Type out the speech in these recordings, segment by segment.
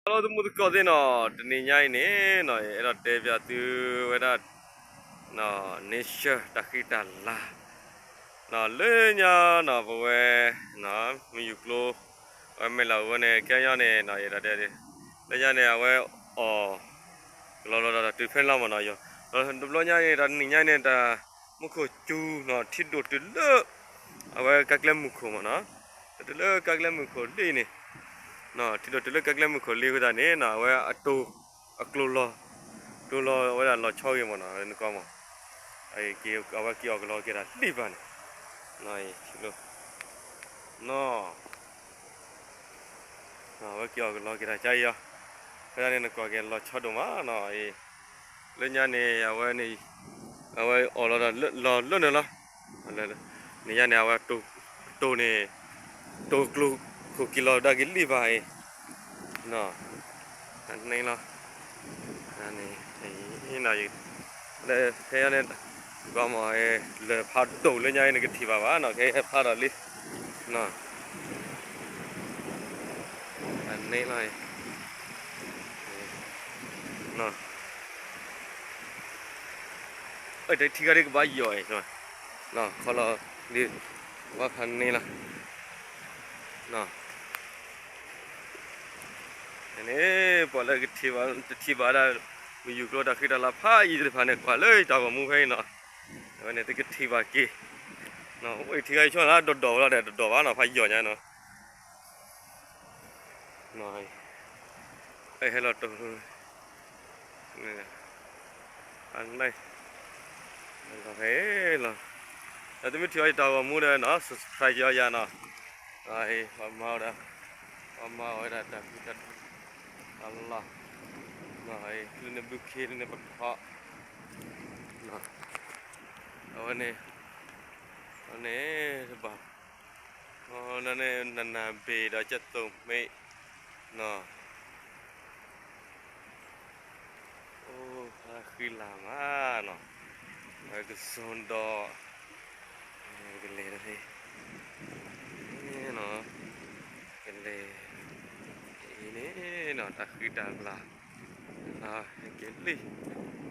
ဟီၣ်လီၤ သမူသကိးသ့ၣ်နီၤ, တနံၤညါအံၤန့ၣ်နီၤ အဲၣ်ဒိးတဲပၠးသုဝဲဒၣ် nature တၢ်ဃံတၢ်လၤ လၢညါနီၤ ပဝဲ မုၢ်ယူၤကျိ အဝဲမဲာ်လးအူဝဲန့ၣ် ကဲညီန့ၣ်နီၤ အဲၣ်ဒိးတဲ လၢညါန့ၣ် အဝဲအီၣ် ကလီလီၤဒီးတုၤဖဲန့ၣ်လီၤမ့ၢ်နီၤ, တဘျီညါန့ၣ် တနံၤညါန့ၣ် တၢ်မူခိၣ်စူၤနီၤ ထံဒိၣ်တုၤလၢ အဝဲကါကျဲမုၢ်ခိၣ်မ့ၢ်နီၤ, တုၤလၢကါကျဲမုၢ်ခိၣ်လံန့ၣ် ထံဒိၣ်တုၤလၢကါကျဲမုၢ်ခိၣ်လံအဃိသတးန့ၣ်နီၤ အဝဲအတိၤ အကျိၤလီၤ တိၤလီၤဝဲဒၣ်လီၤဆီဂ့ၤမ့ၢ်နီၤ နကွၢ်မ့ၢ် အဝဲက့ၤအီၣ်ကလီက့ၤတၢ်လံဘၣ်န့ၣ် နီၤ အဝဲက့ၤအီၣ်ကလီက့ၤတၢ်ကါအံၤအီၤ, ဖဲဒၣ်န့ၣ် နကွၢ်က့ၤလီၤဆီဒိၣ်မးနီၤအံၤ, လၢညါန့ၣ် အဝဲန့ၣ် အဝဲအီၣ်လီၤဒီးလီၤလၢနုာ်လီၤ, နံၤညါန့ၣ် အဝဲတိၤန့ၣ် တိၤကျိၤခိၣ်က့ၤလီၤဒၣ်က့ၤလံဘၣ်အံၤ, န့ၣ်လီၤ ဖဲန့ၣ် ကွၢ်မ့ၢ် လၢဖးဒိၣ်လၢညါအံၤ နကထံၣ်ဘၣ်ဘၣ်နီၤ ခဲဖးဒီးလံ န့ၣ်လီၤ တထံၣ်ခါဒ်ကဘၣ်ယီၤအံၤ ခီလီၤလံ ဘၣ်ဖးန့ၣ်လီၤ န့ၣ် ပှၤလၢကထံၣ်ဘၣ် တထံၣ်ဘၣ်ဒၣ် မုၢ်ယူၤကျိတၢ်ဃံတၢ်လၤဖးယံၤသ့ၣ်တဖၣ်န့ၣ် ကွၢ်လၢယတၢ်ဂီၤမူဖဲအံၤနီၤ, အဝဲန့ၣ် သုကထံၣ်ဘၣ်က့ၤ, အိၣ်ထံၣ်ခါယဆိကမိၣ်လၢဒိၣ်ဒိၣ်ဝဲလီၤဒီး ဒိၣ်ဒိၣ်ဘၣ်နီၤ ဖးယီၤညါနီၤ ဟဲလီၤတိၤ ဖဲလီၤ ဒီးသုမ့ၢ်ထံၣ်အီၤယတၢ်ဂီၤမူဒီးနီၤ subscribe က့ၤအီၤယၤနီၤ, ပှၤမၤအီၤဒီး ပှၤမၤအီၤဝဲဒၣ်တၢ်ဖံးတၢ်မၤ လၢန့ၣ်ဘုခ့လၢန့ၣ်ပခီ အဝဲန့ၣ် အဝဲန့ၣ်တဘၣ် အန့ၣ် နနၢ်ဘ့ၣ်ဒီးကသိၣ်မှံနီၤ, အိၣ်ဃံလၤမးနီၤ, ကစိၤဒီး ကလဲၤတဖဲ ကလဲၤ အံၤန့ၣ်နီၤ တၢ်ဃံတၢ်လၤ က့ၤလံ ဒီး လံ နီၤ, အံၤ က့ၤကီးဒၣ် န့ၣ် ကျိ တိၤ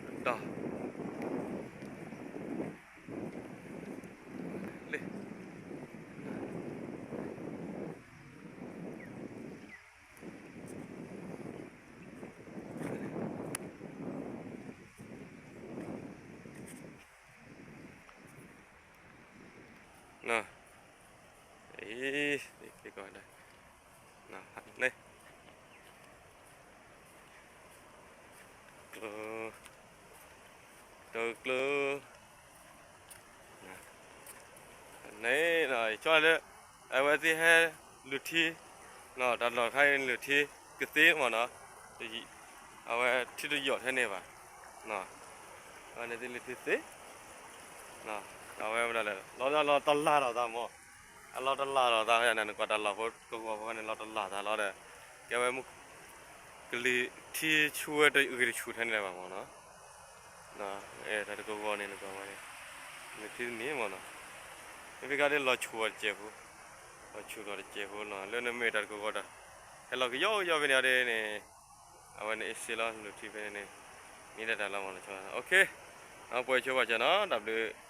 ကျိ န့ၣ် ဆိလၢ အဝဲသ့ၣ်ဟဲလုၢ်ထံ တၢ်လီၢ်ခါအံၤလုၢ်ထံ ကသ့မ့ၢ်နီၤ, အဝဲထံတယီာ်ထဲန့ၣ်ဘၣ်, အဝဲန့ၣ်သ့ၣ်လုၢ်ထံသ့, အဝဲဝဲဒၣ်လၢ လီၤတလၢ်လီၤတလၢ်လီၤသးမ့ၢ်, အလီၤတလၢ်လီၤသးန့ၣ် နကွၢ်တၢ်လီၢ်ဖိကဝီၤဖိန့ၣ် လီၤတလၢ်သးလီၤဒီး ကဲဝဲမုၢ် ကလံၤထံဆူဝဲတဂ့ၤတဆူၣ်ထဲန့ၣ်လၢၤဘၣ်မ့ၢ်နီၤ, တၢ်တကဝီၤန့ၣ် နကွၢ်ဝဲန့ၣ် လုၢ်ထံတန့ၢ်မ့ၢ်နီၤ, မ့ၢ်ဖဲကါဒ်လီၤဆူၣ်အီၤတစဲးဖိ, လီၤဆူၣ်ထီၣ်တစဲးဖိလီၤ လၢနမ့ၢ်တၢ်တကဝီၤဒီး ဟဲလီၤကယီကယီဖဲန့ၣ်အီၤဒ်န့ၣ်, အဝဲန့ၣ်အ့ၣ်စ့လီၤ လုၢ်ထံဖဲန့ၣ်န့ၣ် မ့ၢ်ဒၣ်တၢ်လီၤမ့ၢ်နီၤ, ပှဲၤဆိပှဲၤဆၢနီၤ တၢ်ဘျုး